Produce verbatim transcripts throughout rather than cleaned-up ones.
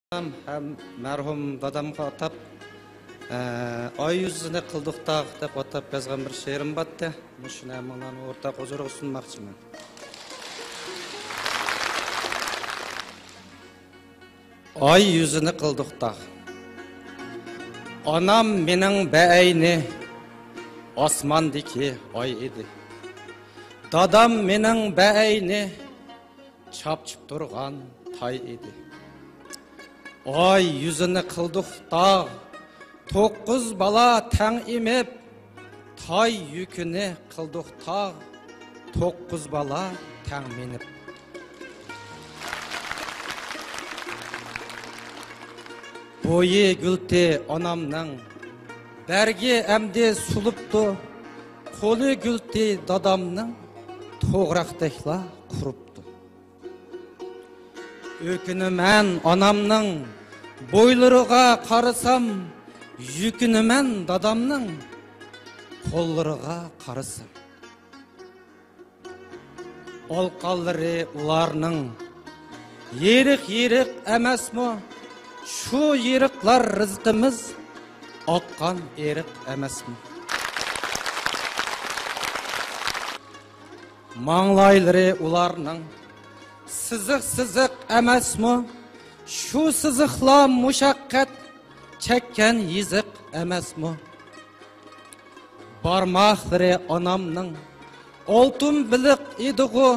ھەم مەرھۇم دادامغا ئاتاپ، ئە، ئاي يۈزىنى قىلدۇق تاغ دەپ ئاتاپ يازغان بىر شېئىرىم بارتتى. مۇشۇنى ھەممىڭلارنىڭ ئورتاق ھۇزۇرىغا سۇنماقچىمەن. ئاي يۈزىنى قىلدۇق تاغ. ئانام مېنىڭ بەئەينى ئاسماندىكى ئاي ئىدى. دادام مېنىڭ بەئەينى چاپچىپ تۇرغان تاي ئىدى. ئاي يۈزىنى قىلدۇق تاغ، توققۇز بالا تەڭ ئېمىپ، تاي يۈكىنى قىلدۇق تاغ، توققۇز بالا تەڭ مىنىپ. بويى گۈلتى ئانامنىڭ، بەرگى ئەمدى سۇلۇپتۇ، قولى گۈلتى دادامنىڭ، توغراقتەكلا قۇرۇپتۇ. ئۆكۈنىمەن ئانامنىڭ بويلىرىغا قارىسام، يۈكۈنىمەن دادامنىڭ قوللىرىغا قارىسام. ئالقانلىرى ئۇلارنىڭ يېرىق-يېرىق ئەمەسمۇ؟ شۇ يېرىقلار رىزقىمىز، ئاققان ئېرىق ئەمەسمۇ؟ ماڭلايلىرى ئۇلارنىڭ سىزىق-سىزىق ئەمەسمۇ؟ شۇ سىزىقلار مۇشەققەت چەككەن يېزىق ئەمەسمۇ؟ بارماقلىرى ئانامنىڭ ئالتۇن بېلىق ئىدىغۇ،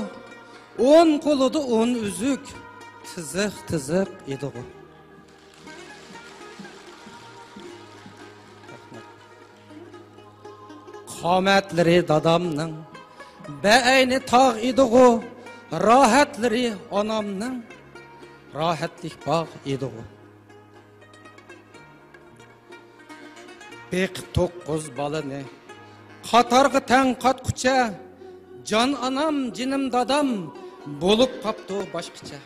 ئون قولىدا ئون ئۈزۈك تىزىق-تىزىق ئىدىغۇ. قامەتلىرى دادامنىڭ بەئەينى تاغ ئىدىغۇ، راھەتلىرى ئانامنىڭ راھەتلىك باغ ئىدىغۇ. بېقىپ توققۇز بالىنى قاتارغا تەڭ قاتقۇچە، جان ئانام، جېنىم دادام بولۇپ قاپتۇ باشقىچە.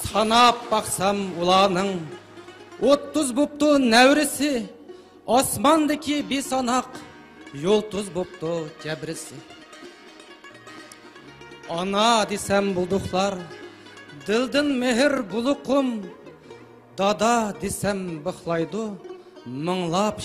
ساناپ باقسام ئۇلارنىڭ ئوتتۇز بوپتۇ نەۋرىسى، ئاسماندىكى بىساناق يۇلتۇز بوپتۇ جەبرىسى. ئانا دېسەم بۇلدۇقلار دىلدىن مېھىر بۇلىقىم، دادا دېسەم بىخلايدۇ مىڭلاپ